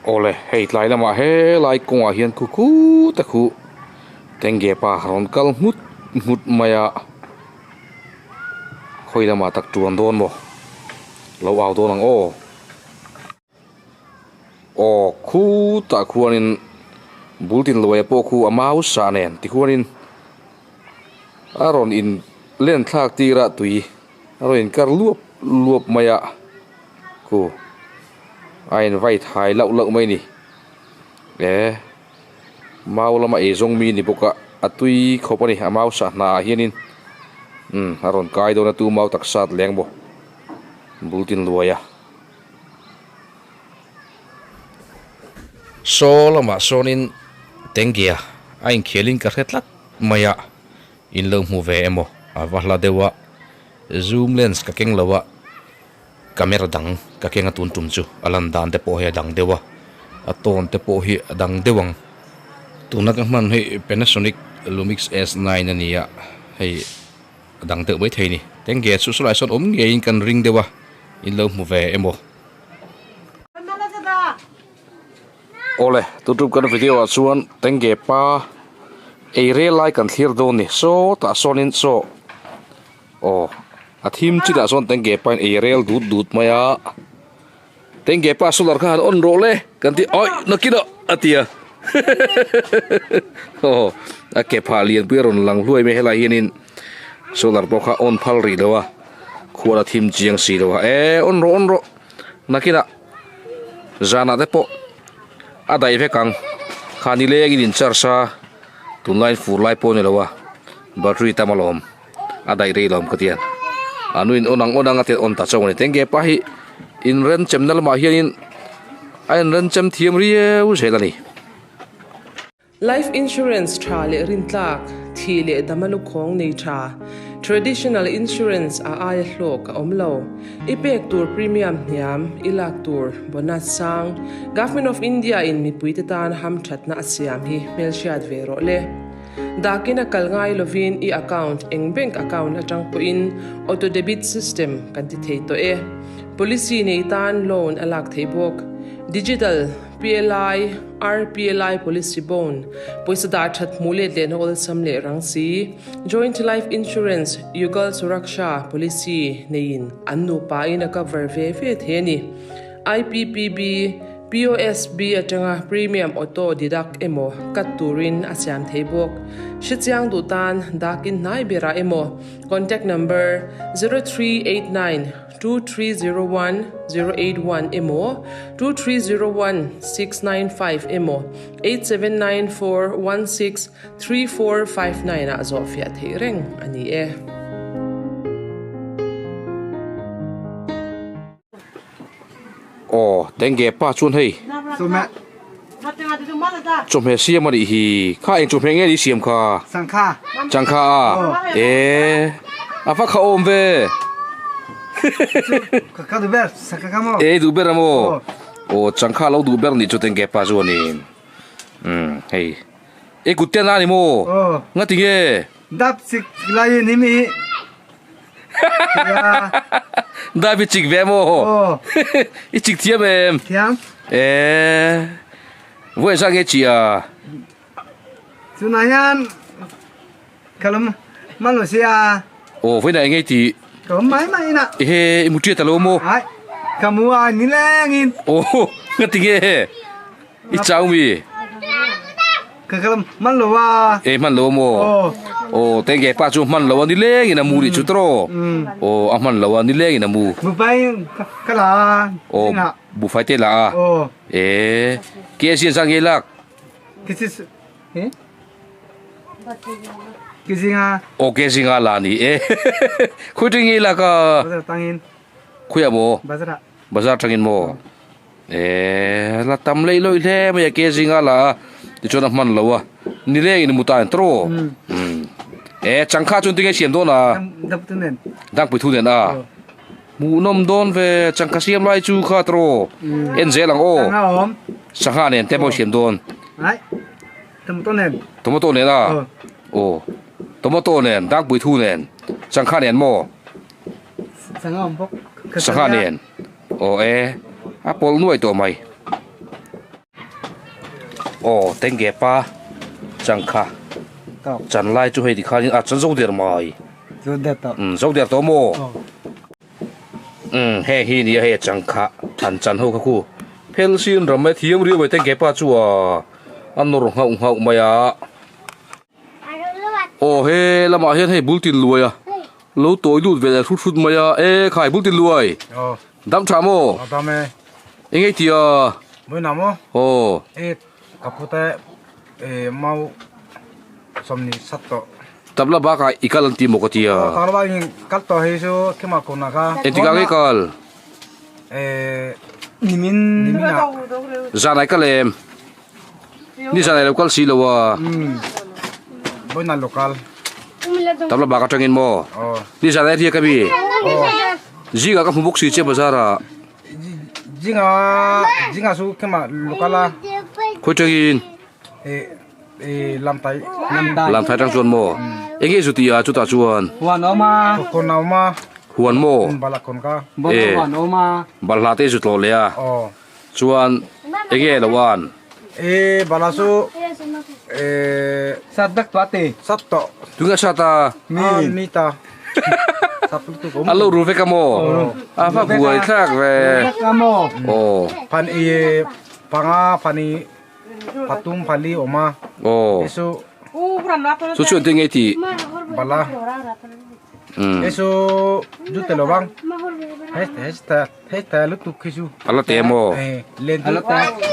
Awle hei tlai lamah helai kawngah hian khu khut a khuh tengge pa rawn kal nghut nghut mai a khawi lamah tak tuan dawn maw lo au dawn ang aw. Aw khutah khuanin bul tin luaia pawh khu a mau sah nen tikhuanin a rawn in len thlak tir a tui a rawn in kar luap luap mai a khu a in vai thai lauh lauh mai a ni e mau lama eizawng mi a ni bawk a a tui khawp a ni a mau sah hna ah hianin umm a rawn kai dawn a tu mau taksa at leng maw bul tin luai a. Saw lamah sawnin Tengge a inkhelin ka hre tlat mai a, in lo hmu ve emaw a va hla deuh a, zoom lens ka keng lo a, camera dang ka keng a tun tum chu a lan dan te pawh hi a dang deuh a, a tawn te pawh hi a dang deuh ang. Tuna ka hman hi Panasonic Lumix S nine a ni a, hei a dang deuh mai thei a ni. Tengge chu sawlai sawn awm ngeiin kan ring deuh a, in lo hmu ve emaw. Awle tutup kan video ah chuan tengge pa ei rel lai kan thlir dawn ni sawtah sawnin saw aw a thim chinah sawn tengge pa in ei rel dut dut mai a tengge pa solar kha han on rawh le kan ti awi nakinah a ti a aw a ke phah lianpui a rawn lang hluai mai helai hianin solar pawh kha on phal rih lo a. Khual a thim chiang si lo a e on rawh on rawh nakinah zanah te pawh a daih vek ang kha ni lengin in charge a tunlaiin fur lai pawh a ni lo a battery tam alawm a daih rei lawm ka tia a nuin on ang on ang a tia on ta chauh a ni tengge pa hi inrenchem na lamah hianin a inrenchem thiam riau zel a ni. Life insurance tha leh rintlak, thih leh dama lukhawng nei tha, traditional insurance a aia hlawk a awm lo. I pek tur premium hniam, i lak tur bonus sang, Government of India in mipuite tan hamthatna a siam hi hmelhriat ve rawh le. Dakin a kal ngai lovin i account eng bank account atang pawhin auto debit system kan ti thei tawh e. Policy nei tan loan a lak theih bawk. Digital. PLI, RPLI Policy Bond, pawisa dah that hmuh let lehna awlsam leh rang si, Joint Life Insurance, Yugal Suraksha Policy neiin an nupa in a cover ve ve thei a ni. IPPB, POSB atanga premium auto deduct emaw cut turin a siam thei bawk. Hrechiang duh tan dakin hnai berah emaw contact number 0389 2301 081 emaw 2301 695 emaw 8794 16 3459 ah zawhfiah theih reng a ni e. Aw tengge pa chuan hei chawhmeh siam a nih hi kha eng chawhmeh nge ni siam kha changkha changkha a e a va kha awm ve ka duh ber changkha kha maw e duh ber a maw aw changkha lo duh ber nih chu tengge pa chuan in umm hei e kut te a ni maw ngati nge dap chik lai in hi mi Dap i chik ve maw? I chik thiam em? Thiam. E Vawi zah nge chi a? Tunah hian ka lo man lo sia. Aw vawiin ah eng nge i tih? Ka awm mai mai ina. Ehe i mu ṭiat alo maw? Ai ka mu a nilengin. Aw ngati nge? I chau mi? Ka ka hman lo a. E hman lo maw? Aw tenge pa chu hman lo a ni leng in a mu rih chu tawh. Aw a hman lo a ni leng in a mu. Buhfai ka la a. Aw buhfai te la a. E ke sian sang nge lak? Ke si he? Ke zinga. Aw ke zinga la ni e. Khawi tang nge lak a? Bazar tangin. Khawi ah maw? Bazar ah. Bazar tangin maw? Eee la tam lei lawih hle mai a ke zinga la a tichuan a hman lo a ni leng in mu ta ang tawh umm e changkha chuan tinge siam dawn a dangpui thu nen a hmuhnawm dawn ve changkha siam lai chu kha tawh en zel ang aw sangha nen te pawh siam dawn tomato nen a aw tomato nen dangpui thu nen changkha nen maw sangha nen. Aw e, a pawlh nuai tawh mai. Aw tengge pa changkha chan lai chu hei tikhanin a chan zo der mai. Zo der tawh. Umm zo der tawh maw? Umm heng hi nia hei changkha than chan ho kha khu phel sin ram mai thiam riau mai tengge pa chu a a nawr nghauh nghauh mai a. Aw he lamah hian hei bul tin luai a lo tawi lut ve leh hrut hrut mai a e khai bul tin luai dam tha maw dam e eng ei tia mui na maw aw e ka pu te e mau sawmni sat tawh tabla bakah i kal an ti maw ka tia tabla bak in kal tawh hei chu khima kawna kha engtikah nge kal e nimin nimin ah zanah i kal em Ni zan ai lo kal si lo a. Boina local. Tabla bak atangin maw? Ni zan ai riak ami? Zinga ka hmu bawk si che bazar ah. Zinga zinga su kema local a. Khoi tangin? E e lamtai. Lamtai tang chuan maw? Enge zu ti a chutah chuan? Huan awma. Huan awma. Huan maw? Balakon ka. Huan awma. Balhla te zu tlawh leh a. Chuan enge lo an? E bala chu e sat dak to ate. Sat to. Tunge sat a? Mi mi ta. Sat lutuk awm. A lo ru vek a maw? A va buai thlak ve. Vek a maw? Aw. Phan i panga phan i patum phali awm a. Aw. Isu. Chu chuan tinge tih? Bala. Isu ju te lo bang. He he ta. Hei ta lutuk khi chu. A la te maw? Len chu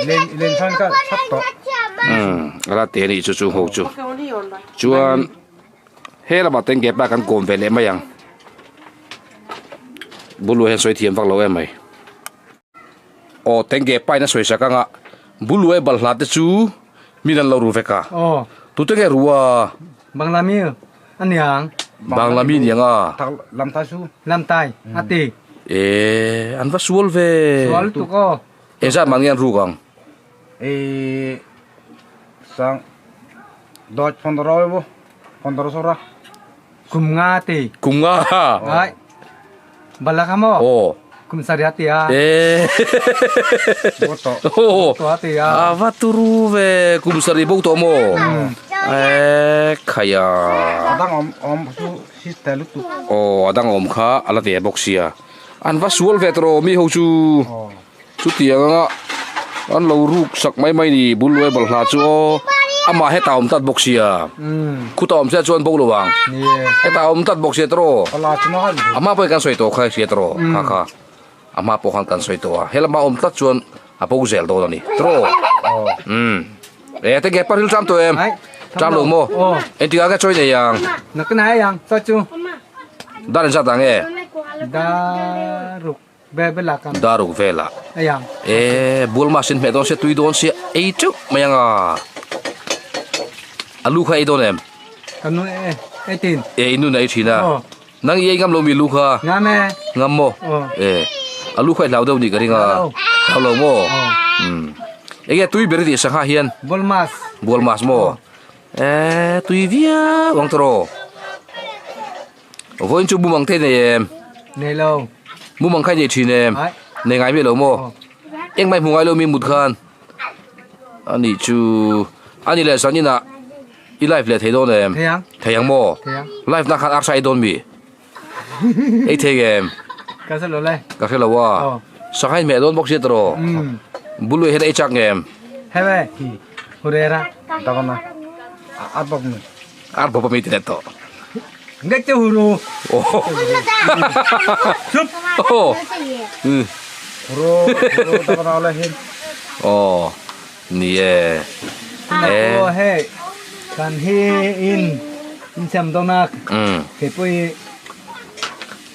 len len chuan ka chhat tawh. Umm a la te nih chu chu ho chu. Chuan he lamah teng gap ah kan kawm ve leh mai ang. Bulu hian sawi thiam vak lo em mai. Aw teng gap pa in a sawi sak anga bulu e balhla te chu min an lo ru vek a. Tute nge ru a? Bangla mi a niang. Bangla mi niang a. Lamtai su. Lamtai a ti. E an va sual ve. Sual tuk aw. Engzat mah nge an ruk ang? E sang dawt pondoro bo pondoro sora. Kum nga ti. Kum nga. Ai. Balak a maw? Aw. Kum sarih a ti a. E. Bo tawh. Aw. Bo tawh a ti a. A va turu ve. Kum sarih bo tawh maw? E khaia. A dang awm awm chu si tel lutuk. Aw a dang awm kha a la ve bawk sia. An va sual ve tawh mi ho chu. Chutiang anga an lo ruk sak mai mai ni bul luai balhla chu aw amah hetah awm tlat bawk sia khutah awm sia chuan bo lo ang hetah awm tlat bawk sia tawh a hma pawhin kan sawi tawh kha hria tawh kha kha a hma pawh khan kan sawi tawh a helama awm tlat chuan a bo zel dawn a ni tawh umm e tenge paril ṭam tawh em ṭam lo maw engtikah nge chawi nei ang dar in zat ang e Daruk velah e bual mas in hmeh dawn sia tui dawn sia ei teuh mai ang a alu kha ei dawn em e i nun a ei thin a nang i ei ngam lo mi alu kha ngam maw e alu kha i hlau deuh nih ka ring a hlau lo maw enge tui ber i tih sangha hian bual mas maw e tui viau ang tawh Vawiin chu mumang te nei em? Nei lo. Mumang kha i nei thin em? Ai. Nei ngai miah lo maw? Engmah i hmu ngai lo mi mut khan? Ani chu ani leh zan inah i live leh thei dawn em? Thei ang. Thei ang maw? Thei ang. Live na khan arsa i dawn mi? Ei thei em? Ka hre lo le. Ka hre lo a. Sangha in hmeh dawn bawk sia tawh. Buluai hian ei chak ngem? Hei Hurera. Dawna. A bawk mi. Ar bawp ami ti let tawh. Ngek che huru. Oh. Oh. Huru huru dawna la hin. Oh. Ni e. Eh. He. Kan hi in in siam dawnak. He pui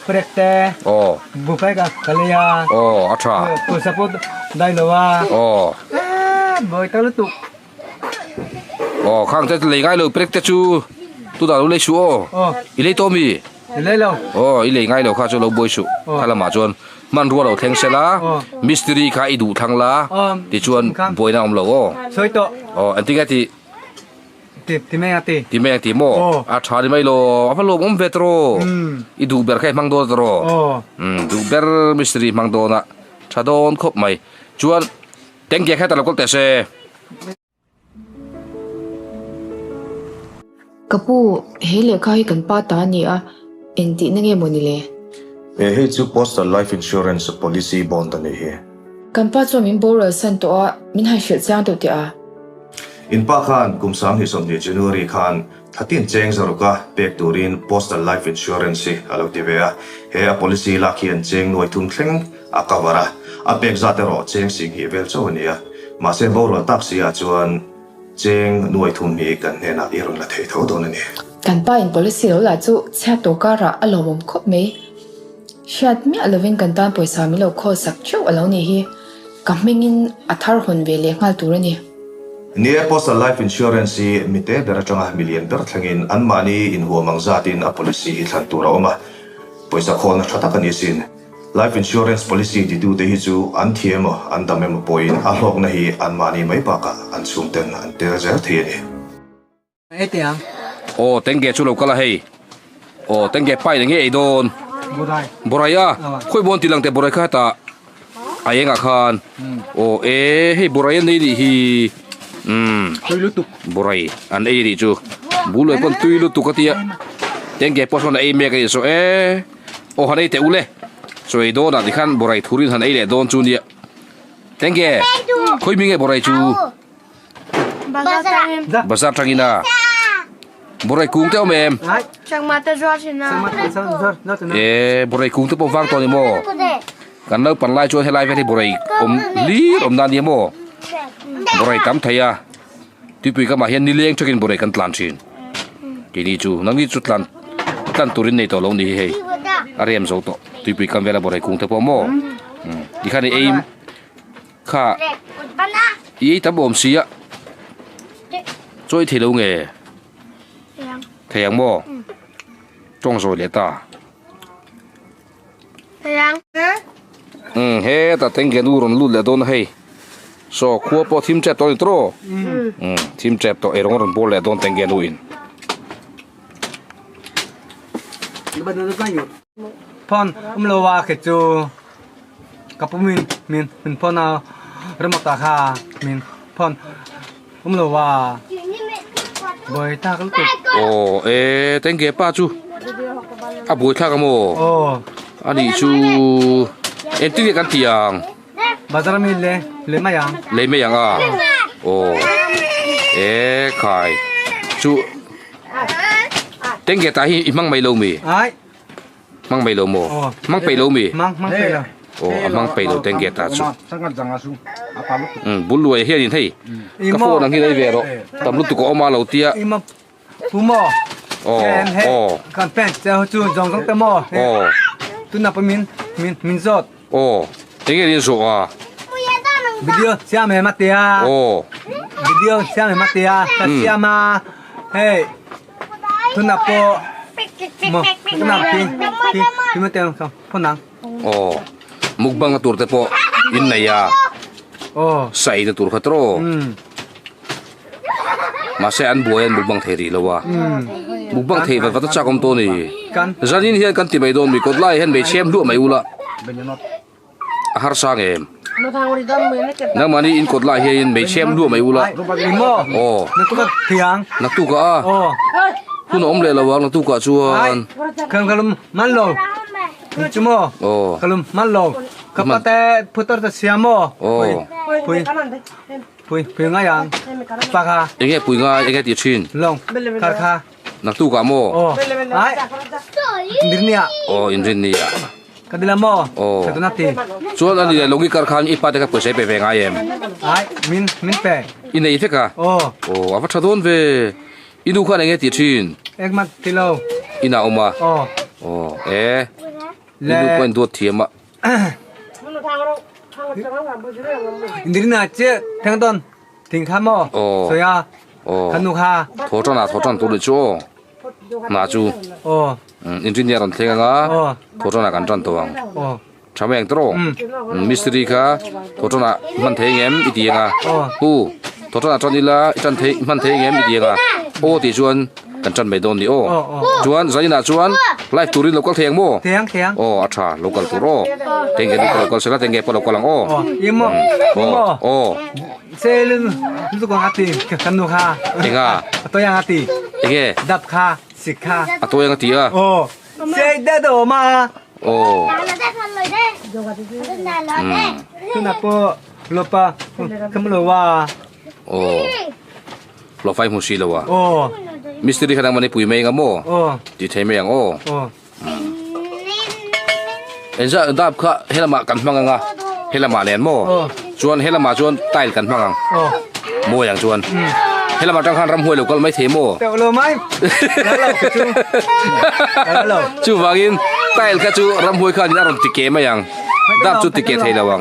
prek te. Oh. Buffet ka kalia. Oh, a tha. Pu support dai lowa. Oh. Eh, boy ta lutuk. Aw khang te lei ngai lo prek te chu tu dah lo lei suh aw i lei tawh mi i lei lo aw i lei ngai lo kha chu lo buai suh kha lamah chuan hmanrua lo thleng se la mistiri kha i duh thlang la tichuan buaina awm lo aw sawi tawh aw engtin nge tih ti ti mai ang ti ti mai ang ti maw a tha ni mai lo a va lawm awm ve tawh i duh ber kha i hmang dawn tawh duh ber mistiri hmang dawn a tha dawn khawp mai chuan Tengge kha ta lo kawl teh se. Ka pu, he lehkha hi kan pa ta a ni a, engtihna nge maw ni le? E, hei chu Postal Life Insurance Policy Bond a nih hi. Kan pa chuan min boral san tawh a, min han hrilh chiang deuh teh a. In pa khan kum 2020 January khan Thlatin cheng zaruka pek turin Postal Life Insurance hi a lo ti ve a, he a policy lak hian cheng nuai thum thleng a cover a, a pek zat erawh cheng singhnih vel chauh a ni a, mahse borual tak si ah chuan cheng nuai thum hi kan hnenah i rawn la thei tho dawn a ni. Kan pa in policy lo lah chu chhiat tawh karah a lawmawm khawp mai. Hriat miah lovin kan tan pawisa min lo khawl sak theuh a lo nih hi. Ka hmingin a thar hawn ve leh nghal tur a ni. Ni e, Postal Life Insurance hi mite ber atanga milian ber thlengin anmahni inhuam ang zatin a policy hi thlan tur a awm a, pawisa khawlna tha tak a ni asin. Life Insurance policy titute hi chu an thi emaw an dam emaw pawhin a hlawkna hi anmahni mai bakah an chhungten an tel zel thei a ni. Aw tengge chu lo kal a hei. Aw tengge pai eng nge ei dawn. Borai a khawi bawn tih lang teh borai kha hetah a eng ah khan aw e hei borai an ei nih hi umm borai an ei nih chu bul leh pawn tui lutuk a tia tengge pawh sawn a ei mek a ni saw e aw han ei teh u le chaw ei dawn ah tikhan borai thurin han ei leh dawn chu nia tengge khawi mi nge borai chu. Bazar tangin a Borai kung te awm em? E borai kung te pawh vang tawh ni maw? Kan naupang lai chuan helai vel hi borai awm hlir awm na nia maw? Borai tam thei a tuipui kamah hian nileng thakin borai kan tlan thin. Keini chu nangni chu tlan tlan turin nei tawh lo ni hi hei a rem zo tawh tuipui kam vela borai kung te pawh maw? Tikhan i ei Kha i ei tam awm si a chaw i thei lo nge thei ang maw tawng zawi leh ta umm hetah tengge nu rawn lut leh dawn a hei saw khua pawh thim tep tawh a ni tawh umm thim tep tawh eirawng a rawn bawl leh dawn tengge nu in. Phone um lo wa khi chu ka pu min min min phone a remote ta kha min phone um lo wa buai tak lutuk. Aw e tengge pa chu a buai thlak a maw? Aw. Ani chu engtin nge kan tih ang? Bazar mi le le mai ang. Le mai ang a. Aw. E khai chu tengge ta hi i hmang mai lo mi? Ai. Hmang mai lo maw? Hmang peih lo mi? Hmang hmang peih lo. Aw a hmang peih lo tengge ta chu. Um bul luai hianin hei ka phone ang hi nei ve rawh tam lutuk a awm a lo tia. Pu maw? Aw aw. Kan pen che ho chu zawng zawng te maw? Aw. Tuna pa min min min zawt. Aw enge ni zawh a? Video siam he matia. Aw. Video siam he matia. Ka siam a. Hei. Tuna po mo tuna pi pi pi ma tel ka phone ang. Aw. Mukbang na tur te pawh in nei a. Aw. Sai na tur kha tawh. Mahse an buai an mukbang thei rih lo a. Mukbang thei vat vat a chak awm tawh a ni. Zanin hian kan ti mai dawn mi kawt lai hian hmeichhe hluah mai ula a harsa ang em? Nangmahni in kawt lai hian hmeichhe hluah mai ula. Aw. Naktukah a. Hun a awm leh lo ang naktukah chuan. Aw. Aw. Pui pui ngai ang pa kha. Enge pui ngai enge ti thin. Long kar kha. Naktuk ah maw? Aw. Ai. Inrin ni ah. Aw inrin ni ah. Ka dila maw? Aw. Ka tuna ti. Chuan ani leh longi kar khan i pa te kha pawisa i pe ve ngai em? Ai min min pe. I nei vek a? Aw. Aw a va tha dawn ve. I nu khan enge ti thin? Engmah ti lo. Inah awm a? Aw. Aw e. I nu pawh in duat thiam a. Indirina che theng don thing kha mo soya kha nu kha tho tan a tho tan tur ni chu aw na chu aw engineer an thleng anga tho tan a kan tan tawh ang tha mai ang tawh mistiri kha tho tan a hman thei ngem i ti anga pu tho tan a tan ila i tan thei hman thei ngem i ti anga aw tih chuan Kan tan mai dawn ni aw. Chuan zainah chuan live turin lo kal thei ang maw? Thei ang thei ang. Aw a tha lo kal tur aw. Tenge nu lo kal sela tenge pawh lo kal ang aw. Aw imo imo. Aw. Selin lu kong ati kan nu kha. Enga. Toyang ati. Enge? Dap kha sik kha. A tawi ang a ti a. Aw. Sei deuh deuh a awm a. Aw. Tunah pawh Lopa ka hmu lo a. Aw. Lofai hmu si lo a. Aw. Mistiri kha nangmah ni pui mai ang a maw? Aw. Ti thei mai ang aw. Aw. Engzah dap kha helamah kan hmang ang a, helamah nen maw? Chuan helamah chuan tile kan hmang ang. Mawi ang chuan. Helamah tang khan ramhuai lo kal mai thei maw? Teuh lo mai. Lal lo ka chu. Lal lo. Chuvangin tile kha chu ramhuai khan in a rawn ti ke mai ang. Dap chu ti ke thei lo ang.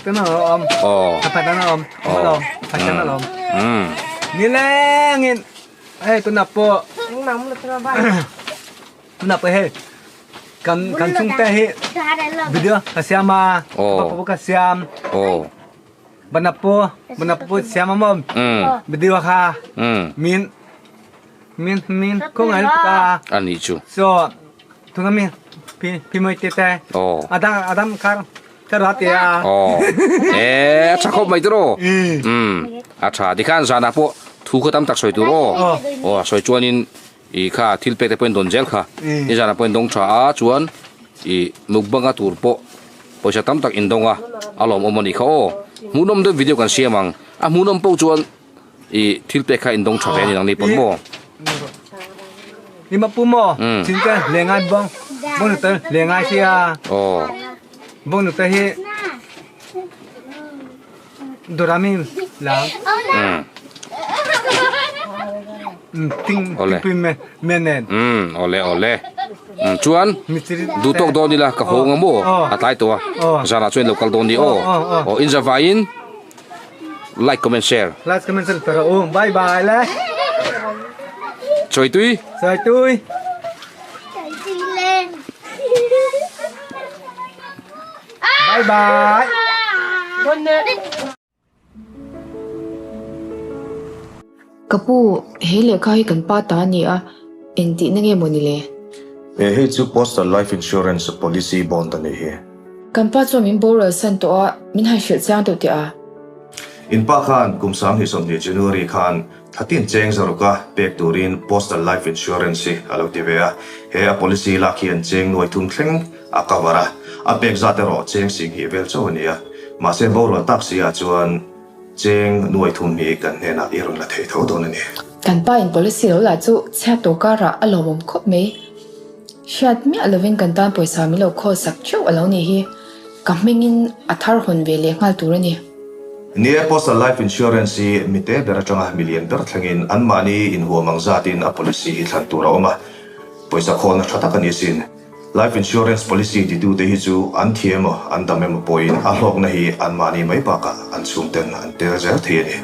Kan awm. Aw. Ka phat an awm. Aw. Kan awm. Umm. Nilengin hei tunah pawh Tunah pawh hei kan kan chhungte hi video ka siam a ka pa pawh ka siam bana pawh bana pawh siam a maw video kha min min min khawngaih lutuk a ani chu so tunah mi pi pi mawi te te adang adang kha ka ruat te a e a tha khawp mai tiraw a tha tikhan zanah pawh thu kha tam tak sawi tur aw aw sawi chuanin I kha thil pek te pawhin dawn zel kha. Nizanah pawhin dawng tha a, chuan i mukbang a tur pawh pawisa tam tak in dawng a, a lawmawm a nih kha aw. Hmuhnawm deuh video kan siam ang. A hmuhnawm pawh chuan i thil pek kha in dawng tha ve a ni nangni pawn maw? Ni mapu maw? Chin te lengai bawng bawng nute lengai sia. Aw. Bawng nute hi Dorami la. Ting pui me me nen. Um ole ole. Chuan duh tawk dawn ila ka haw nga maw a tlai tawh a. Zanah chuan lo kal dawn ni aw. Aw in zavaiin like comment share. Like comment share tara u. Bye bye le. Chawi tui. Chawi tui. Bye bye. Ka pu, he lehkha hi kan pa ta a ni a, engtihna nge maw ni le? E hei chu Postal Life Insurance Policy Bond a nih hi. Kan pa chuan min boral san tawh a, min han hrilh chiang deuh teh a. In pa khan kum 2020 January khan Thlatin cheng zaruka pek turin Postal Life Insurance hi a lo ti ve a, he a policy lak hian cheng nuai thum thleng a cover a, a pek zat erawh cheng singhnih vel chauh a ni a, mahse borual tak si ah chuan cheng nuai thum hi kan hnenah i rawn la thei tho dawn a ni. Kan pa in policy lo lah chu chhiat tawh karah a lawmawm khawp mai. Hriat miah lovin kan tan pawisa min lo khawl sak theuh a lo nih hi. Ka hmingin a thar hawn ve leh nghal tur a ni. Ni e, Postal Life Insurance hi mite ber atanga milian ber thlengin anmahni inhuam ang zatin a policy hi thlan tur a awm a, pawisa khawlna tha tak a ni sin. Life Insurance policy titute hi chu an thi emaw an dam emaw pawhin a hlawkna hi anmahni mai bakah an chhungten an tel zel thei a ni.